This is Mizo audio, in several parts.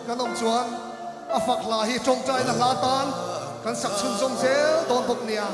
kan awm chuan a fak hla hi tawngtaina hla tan kan sak chhunzawm zel dawn bawk nia.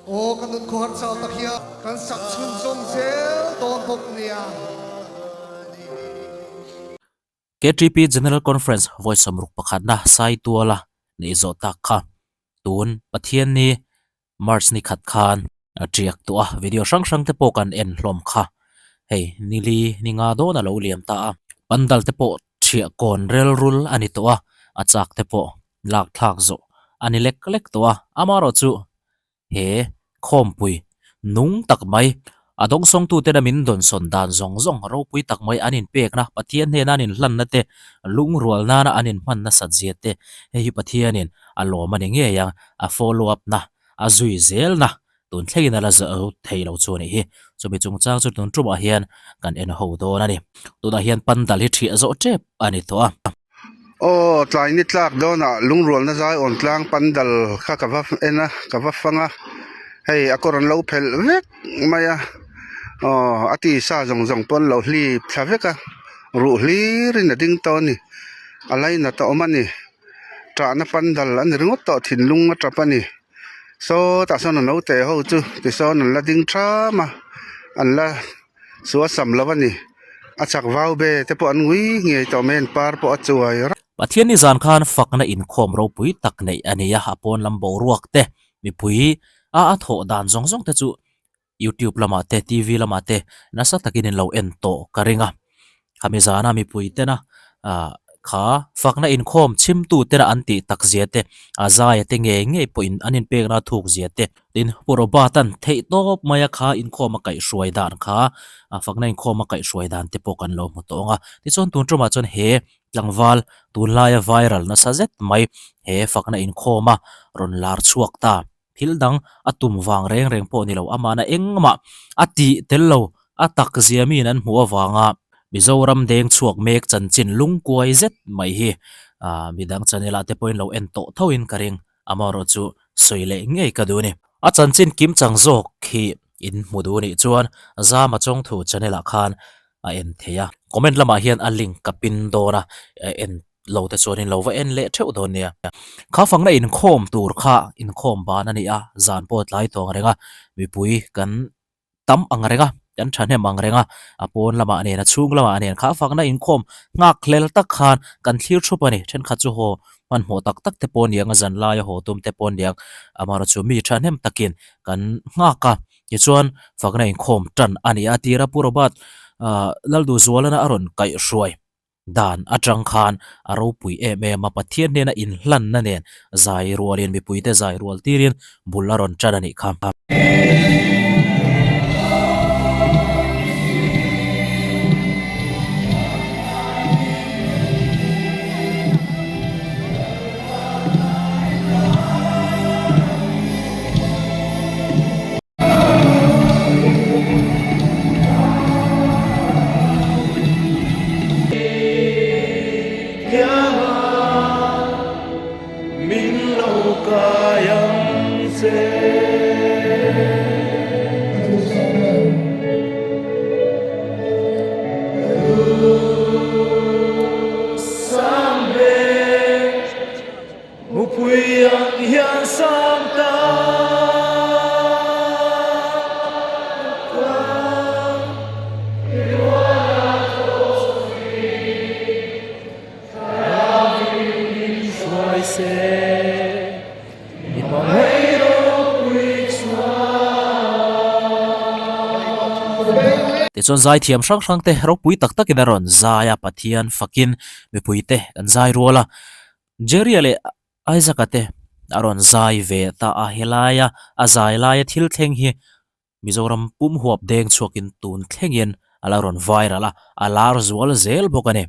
Aw ka nun khawhar chau tak hian kan sak chhunzawm zel dawn bawk nia. KTP General Conference vawi sawmruk pakhatna Saituala neih zawh tak kha tun Pathianni March ni khat khan a tiak tawh a, video hrang hrang te pawh kan en hlawm kha. Hei nili ni nga dawn a lo liam ta a, pandal te pawh thiah kawn rel rul a ni tawh a, a chak te pawh lak thlak zawh a ni lek lek tawh a, amaherawh chu he khawmpui nung tak mai a dawngsawngtuten a min dawnsawn dan zawng zawng ropui tak mai an inpekna, Pathian hnena an inhlanna te, lungrual nana an inhman nasat zia te, hei hi Pathianin a lawm a ni ngei ang, a follow up na, a zui zelna tun thlengin a la zo thei lo chu a nih hi. Chumi chungchang chu tun tumah hian kan en ho dawn a ni. Tunah hian pandal hi thiah zawh tep a ni tawh a. Aw, tlai ni tlak dawnah lungrualna zai awn tlang pandal kha ka va en a, ka va fang a, hei a kawr an lo phelh vek mai a, aw a tisa zawng zawng pawh an lo hlip thla vek a, ruh hlirin a ding tawh a ni, a lainat a awm a ni, ṭahna pandal a ni ringawt tawh thinlung a tap a ni. Saw tah sawn a naute ho chu tisawn an la ding ṭham a, an la suasam lo a ni. A chak vau be te pawh an ngui ngei tawh mai an par pawh a chuai rap. Pathian ni zan khan fakna inkhawm ropui tak neih a ni a, a pawn lam boruak te, mipui a a thawh dan zawng zawng te chu YouTube lamah te, TV lamah te nasa takin in lo en tawh ka ring a. Khami zana mipui tena ah kha fakna inkhawm chhimtu tena an tih tak zia te, a zaia te ngei ngei pawhin an inpekna thuk zia te, tin Pu Robert-a'n theih tawp maia kha inkhawm a kaihhruai dan kha a fakna inkhawm a kaihhruai dan te pawh kan lo hmu tawh ang a. Tichuan tun tumah chuan he tlangval tunlaia viral nasa zet mai he fakna inkhawm a rawn lar chhuak ta. Thil dang a tum vang reng reng pawh ni lo, amahna engmah a tih tel lo, a tak zia miin an hmuh avanga Mizoram deng chhuak mek chanchin lungkuai zet mai hi midang channel ah te pawhin lo en tawh thoin ka ring, amaherawh chu sawi leh ngei ka duh a ni. A chanchin kim chang zawk hi in hmu duh nih chuan Zama Chawngthu channel ah khan a en thei a, comment lamah hian a link ka pin dawn a, en lo te chuanin lo va en leh theuh dawn nia. Kha fangna inkhawm tur kha inkhawm ban a ni a, zan pawh a tlai tawng reng a, mipui kan tam ang reng a, kan thahnem ang reng a, a pawn lamah nen a chhung lamah nen kha fangna inkhawm nghak hlel tak khan kan thlir thup a ni. Thenkhat chu haw hmanhmawh tak tak te pawh niang a, zan laia haw tum te pawh niang, amaherawhchu mi thahnem takin kan nghak a, tichuan fakna inkhawm tan a ni a, tira Pu Robert Lalduhzualana a rawn kaihhruai. Dan atang khan a ropui em em a, Pathian hnena inhlanna nen zai rualin mipuite zai rual tirin bul a rawn tan a nih kha. Tichuan zaithiam hrang hrang te ropui tak takin a rawn zai a, Pathian fakin mipuite an zai rual a. Jerry-a leh Isaac-a te a rawn zai ve ta a, helaia a zai laia thil thleng hi Mizoram pum huap deng chhuakin tun thlengin a la rawn viral a, a lar zual zel bawk a ni.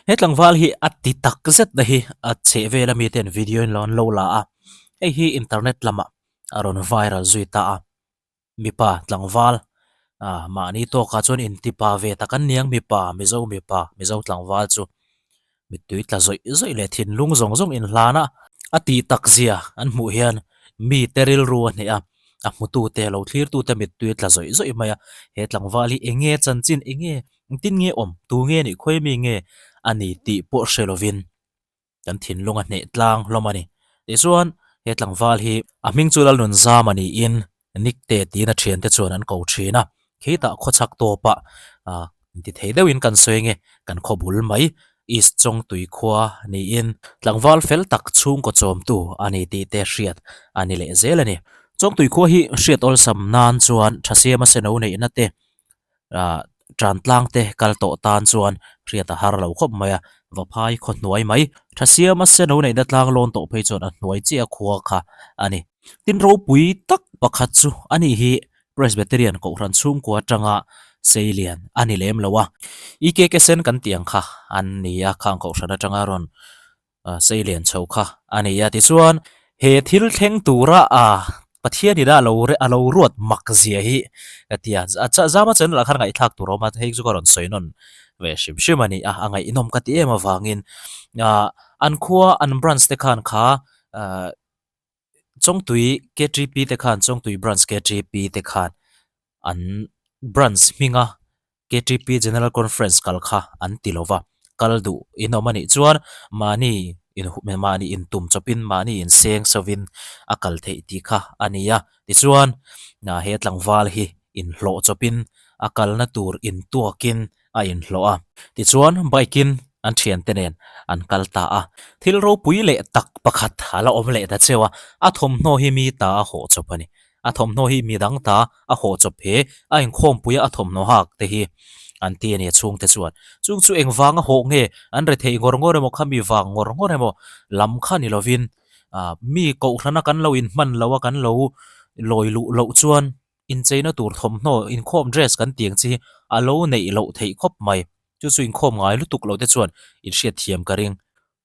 He tlangval hi a ti tak zet na hi a chheh vel ami ten video in lo an lo la a, hei hi internet lamah a rawn viral zui ta a. Mipa tlangval ah mahni tawkah chuan intipa ve tak an niang mipa Mizo mipa Mizo tlangval chu mittui tla zawih zawih leh thinlung zawng zawng inhlan a, a tih tak zia an hmuh hian mite rilru a hneh a, a hmutute lo thlirtute mittui a tla zawih zawih mai a, he tlangval hi eng nge chanchin eng nge engtin nge awm tu nge nih khawi mi nge a ni tih pawh hre lovin kan thinlung a hneh tlang hlawm a ni. Tichuan he tlangval hi a hming chu Lalnunzama niin Nikte tiin a thiante chuan an ko thin a, khitah khawchhak tawpah ah inti thei deuhin kan sawi nge kan khaw bul mai East Chawngtui khua niin tlangval fel tak chhungkaw chawmtu a ni tih te hriat a ni leh zel a ni. Chawngtui khua hi hriat awlsam nan chuan Thasiama seno neihna te ah tan tlang te kal tawh tan chuan hriat a har lo khawp mai a, Vaphai khaw hnuai mai Thasiama seno neihna tlang lawn tawh phei chuan a hnuai chiah khua kha a ni. Tin ropui tak pakhat chu a nih hi Presbyterian Kohhran chhungkua atanga seilian a ni lem lo a, EKK sen kan tih ang kha an ni a, khang Kohhran atanga rawn seilian chho kha a ni a. Tichuan he thil thleng tura Pathian ina a lo a lo ruat mak zia hi ka ti a, zama channel ah khan ngaihthlak tur a awm a, hei chu ka rawn sawi nawn ve hrim hrim a ni a, a ngaihnawm ka ti em avangin an khua an branch te khan kha Chawngtui KTP te khan Chawngtui Branch KTP te khan an branch hminga KTP General Conference kal kha an ti lo va, kal duh in awm a nih chuan mahni mahni intum chawpin mahni inseng sauvin a kal theih tih kha a ni a. Tichuan he tlangval hi inhlawh chawpin a kalna tur intuakin a inhlawh a. Tichuan, bike-in an thiante nen an kal ta a. Thil ropui leh tak pakhat a la awm leh ta cheu a, a thawmhnaw hi mi ta a hawh chawp a ni. A thawmhnaw hi mi dang ta a hawh chawp he a inkhawmpui a, a thawmhnaw hak te hi an ti a ni a chhungte chuan. Chung chu engvang a hawh nge an rethei ngawr ngawr emaw kha mi vang ngawr ngawr emaw lam kha ni lovin mi kohhrana kan lo inhman loh a kan lo lawi luh loh chuan Incheina tur thawmhnaw inkhawm dress kan tih ang chi hi a lo neih loh theih khawp mai. Chu chu inkhawm ngai lutuk loh te chuan inhriat thiam ka ring.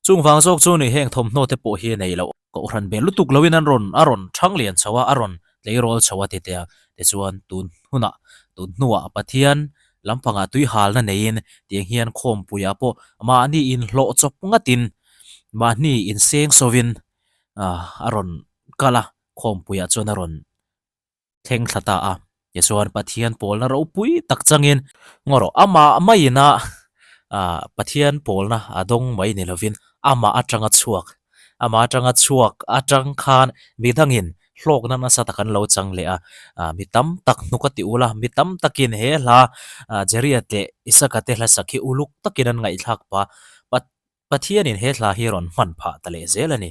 Chung vang zawk chu ni heng thawmhnaw te pawh hi a neih loh. Kohhran bel lutuk loin an rawn a rawn thang lian chho a, a rawn tleirawl chho a ti teh a. Tichuan tun hunah tun hnuah Pathian lampangah tui halna neiin tiang hian khawmpuiah pawh mahni inhlawh chawp ngatin mahni inseng sawin a rawn kal a, khawmpuiah chuan a rawn thleng thla ta a. Tichuan Pathian pawlna ropui tak changin ngaw rawh amah maiin a ah Pathian pawlna a dawng mai ni lovin amah atanga chhuak amah atanga chhuak atang khan midangin hlawkna nasa tak an lo chang leh a ah mi tam tak hnuk a ti ul a mi tam takin he hla ah Jeriat leh Isaka te hla sak hi uluk takin an ngaihthlak pah Pathianin he hla hi rawn hman phah ta leh zel a ni.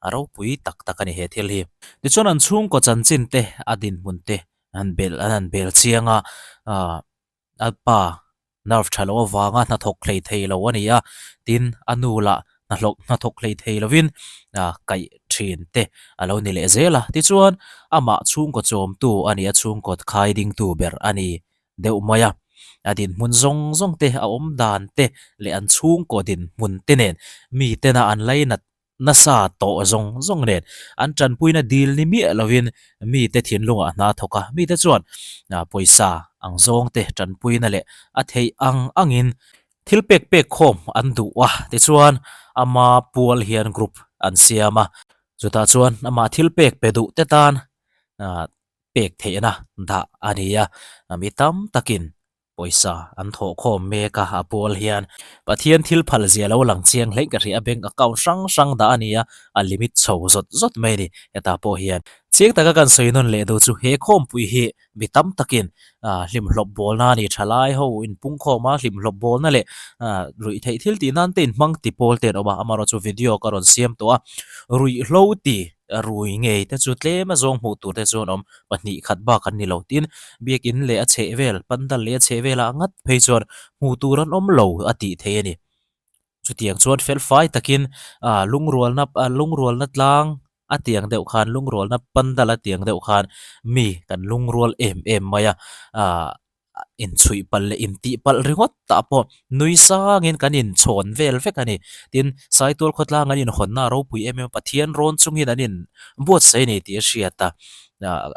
A ropui tak tak a ni he thil hi. Tichuan an chhungkaw chanchin te, a dinhmun te an bel an han bel chiang a, aah a pa nerve tha loh avanga hnathawk hlei thei lo a ni a, tin a nu lah hnahlawk hnathawk hlei thei lovin aah kaih thin te a lo ni leh zel a. Tichuan amah chhungkaw chawmtu a ni a, chhungkaw khai dingtu ber a ni. deuh mai a, a dinhmun zawng zawng te a awm dan te leh an chhungkaw dinhmun te nen mi tena an lainat nasa tawh zawng zawng nen an tanpuina dil ni miah lovin mite thinlungah hna thawk a, mite chuan pawisa ang zawng te tanpuina leh a theih ang angin thil pek pek khawm an duh a, tichuan ama pual hian group an siam a, chutah chuan amah thil pek pe duh te tan pek theihna dah a ni a, mi tam takin pawisa an thawh khawm mek a, a pawl hian Pathian thil phal zia lo lang chiang hleih ka hria a, bank account hrang hrang dah a ni a, a limit chho zawt zawt mai a ni hetah pawh hian. Chiang taka kan sawi nawn leh duh chu he khawmpui hi mi tam takin hlimhlawp bawlna a ni, thalai ho inpungkhawm a hlimhlawp bawlna leh ruihtheih thil tih nan te inhmang ti pawl te an awm a, amaherawhchu video ka rawn siam tawh a, ruihhlo ti Rui ngei te chu tlem a zawng hmuh tur te chu an awm, pahnih khat bak an ni lo. Tin, biakin leh a chheh vel, pandal leh a chheh velah ngat phei chuan hmuh tur an awm lo a tih theih a ni. Chutiang chuan felfai takin ah lungrualna ah lungrualna tlang a tiang deuh khan lungrualna pandal a tiang deuh khan mi kan lungrual em em mai a, ah. Inchhuih palh leh intih palh ringawt tah pawh nui sangin kan inchhawn vel vek a ni. Tin, Saitual khawtlang an inhawnna a ropui em em a, Pathian rawn chungin an inbuatsaih a ni tih a hriat a.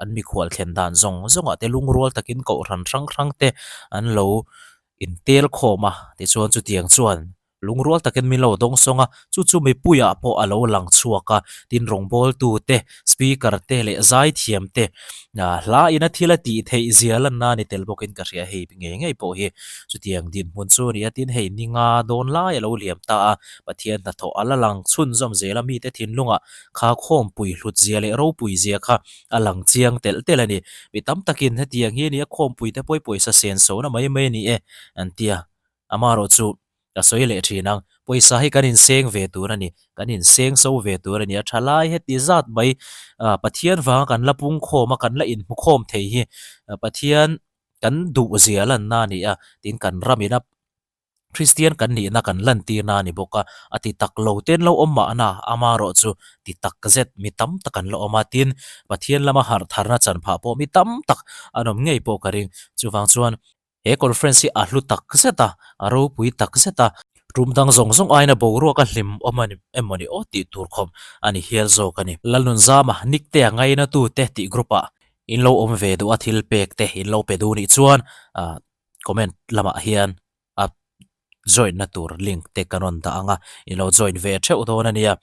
An mikhual thlen dan zawng zawngah te lungrual takin kohhran hrang hrang te an lo intel khawm a, tichuan chutiang chuan Lungrual takin min lo dawng sawng a, chu chu mipuiah pawh a lo lang chhuak a, tin rawngbawltu te, speaker te leh zaithiam te hla ina thil a tih theih zia lanna a ni tel bawkin ka hria hei ngei ngei pawh hi chutiang dinhmun chu a ni a, tin hei ninga dawn lai a lo liam ta a, Pathian hnathawh a la lang chhunzawm zel a, mite thinlungah kha khawmpui hlut zia leh ropui zia kha a lang chiang telh telh a ni. Mi tam takin hetiang hi a ni a, khawmpui te pawi pawisa senso na mai mai a ni e an ti a, Amaherawh chu ka sawi leh thin ang, pawisa hi kan inseng ve tur a ni, kan inseng so ve tur a ni a, thalai heti zat mai Pathian vanga kan la pungkhawm a, kan la inhmukhawm thei hi Pathian kan duh zia lanna a ni a, tin kan ramina Kristian kan nihna kan lantirna a ni bawk a, a ti tak lo ten lo awm mahna amaherawh chu ti tak zet mi tam tak an la awm a, tin Pathian lama harh tharna chan phah pawh mi tam tak an awm ngei pawh ka ring, chuvang chuan He conference hi a hlu tak zet a, a ropui tak zet a, tum dang zawng zawng aiin a boruak a hlim awm a ni emaw ni aw tih tur khawp a ni hial zawk a ni. Lalnunzama Niktea ngainatute tih group ah in lo awm ve duh a thil pek te in lo pe duh nih chuan comment lamah hian a join na tur link te kan rawn dah ang a, in lo join ve theuh dawn a nia.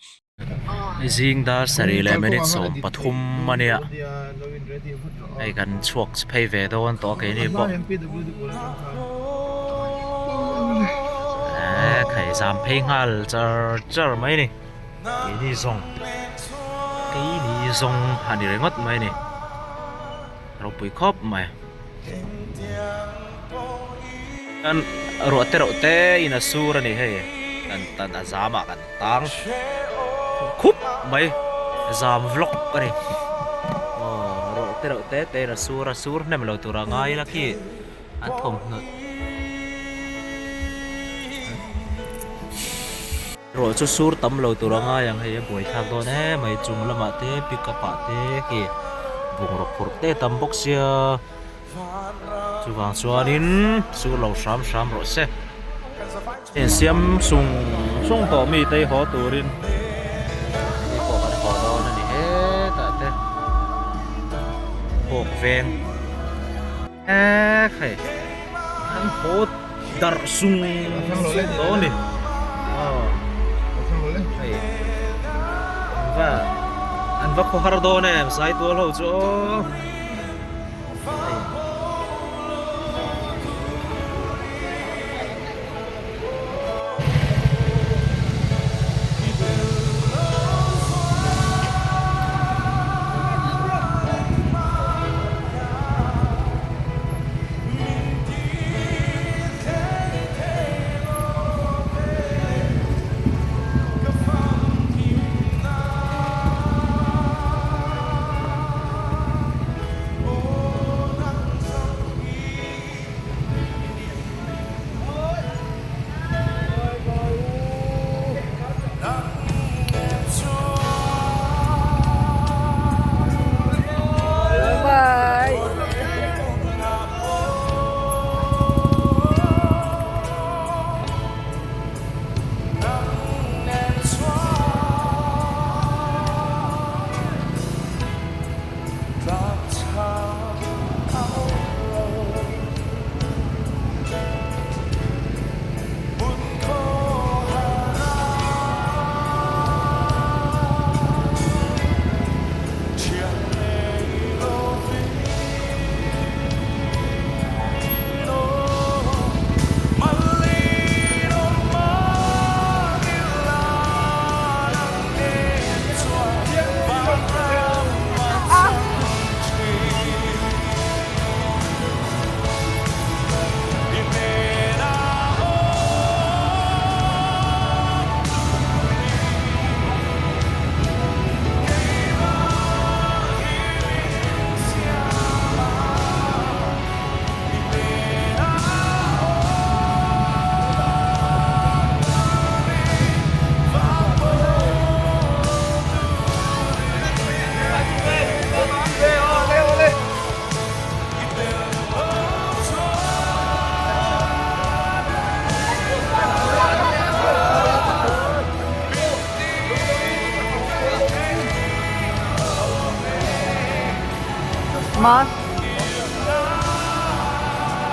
Zing dar sarih leh minute 13 a nia, hei kan chhuak phei ve dawn tawh a keini pawh eh khai zam phei nghal char char mai a ni keini zawng keini zawng a ni ringawt mai a ni ropui khawp mai. An ruah te reuh te in a sur a ni hei kan tan a zam ah kan tang khup mai zam vlog a ni aw ruah te reuh te te in a sur a sur hnem lo tur a ngai ila khi an thawmhnaw ruah chu sur tam lo tur a ngai ang hei a buaithlak dawn em mai chung lamah te pick up ah te khi bungraw phurh te tam bawk sia. Chuvang chuanin chu lo hram hram rawh se. Insiam sung sung tawh mi te haw turin hei pawh kan haw dawn a ni hetah te phawk veng ek hei an haw darh sung sung dawn a ni aw hei an va an va khawhar dawn em saitual ho chu aw.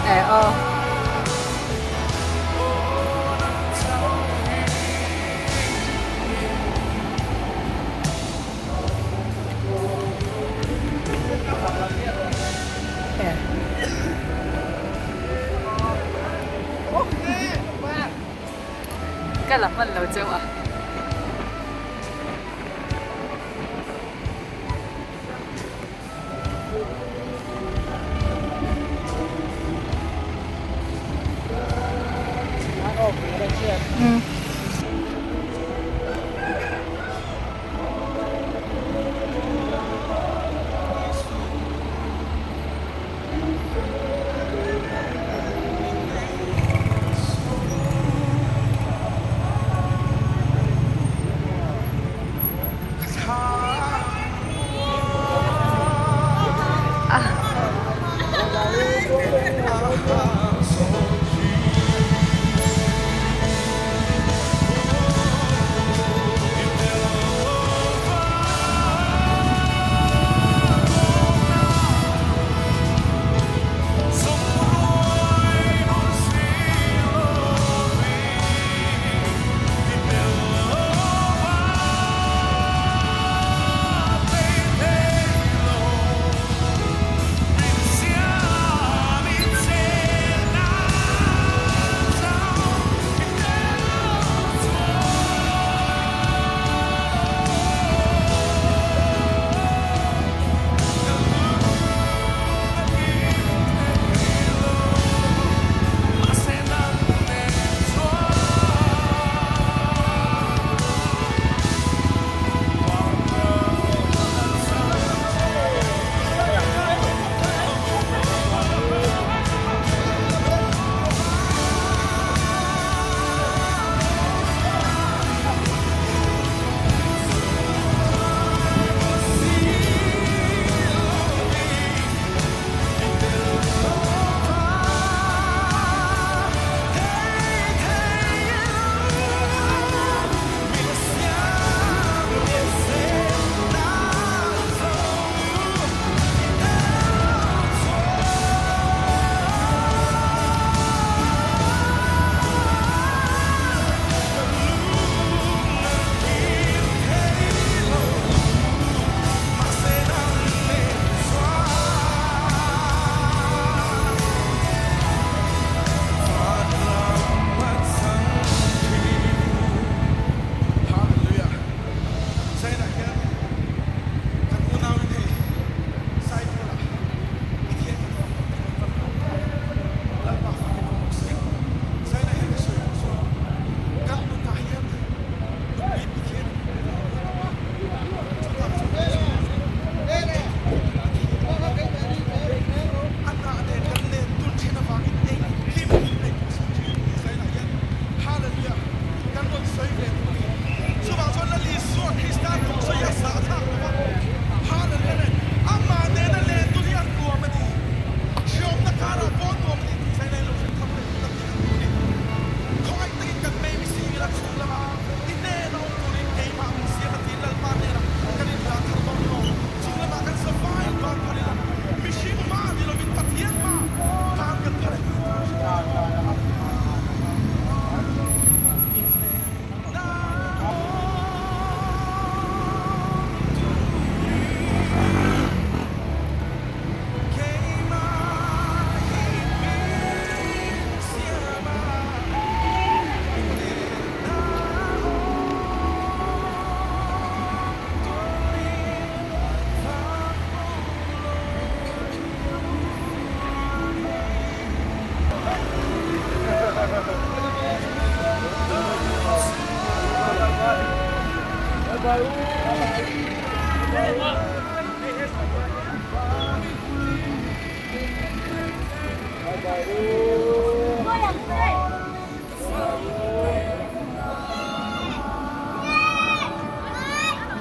Eh aw. Ka la hman lo cheu a.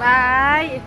Bye.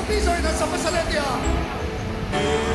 Mizo in an sa hmasa leh tia.